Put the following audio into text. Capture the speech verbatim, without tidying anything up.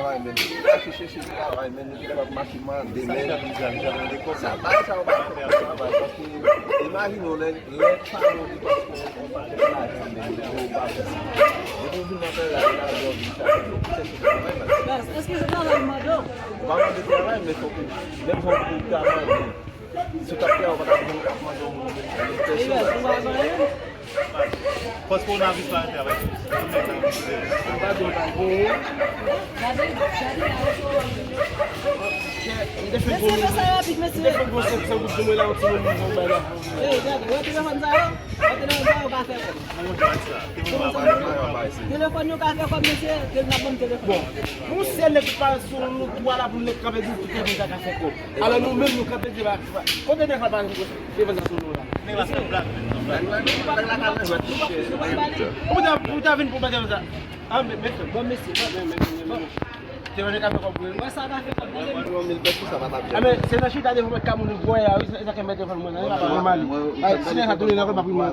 travay, men. Mache chèche travay, men. Li kapab mache mande, men sa, bagay sa yo pa fè travay, paske imajine w, lè, lè paran w te paske yon pakèt lajan, men, men ou pa fè sa. Depi w vin nan peyi a, lajan w vin chache, ou chèche travay, men. Baz, èske se travay m mande w? Ou pa mande travay, men fòk ou, menm fòk ou ta mande. Si w t ap fè, ou pa t ap jwenn, ap mande yon moun vin fè. E baz, ou pa fè anyen? Pòs kowonaviris la, travay. Mesye, fè sa rapid, mesye. Ey, gade, wè telefòn sa yo? Wè telefòn sa yo pa fè kòb. Telefòn yo ka fè kòb, mesye, te n ap ban m telefòn. Bon, pou se nèg pa sou nou twa la pou nèg kanpe di tout nèg sa ka fè kòb. Alò nou menm nou kanpe di ba, kote nèg la pa telefòn sa sou nou la? Ou ta, ou ta vin pou mete sa. Ah, men, men, bon, mesye, bon, men, men, men, men. Te vle ka fè kòb pou yo. Mwen sa ka fè kòb. Yon mil pèso sa pa t ap. Ah, men, se nan chita devan mwen ka moun voye a, wi, se sa ke mwen devan mwen, nan, e pa nòmal. Ay, si nèg sa tounen nan kòb, pa pou mwen.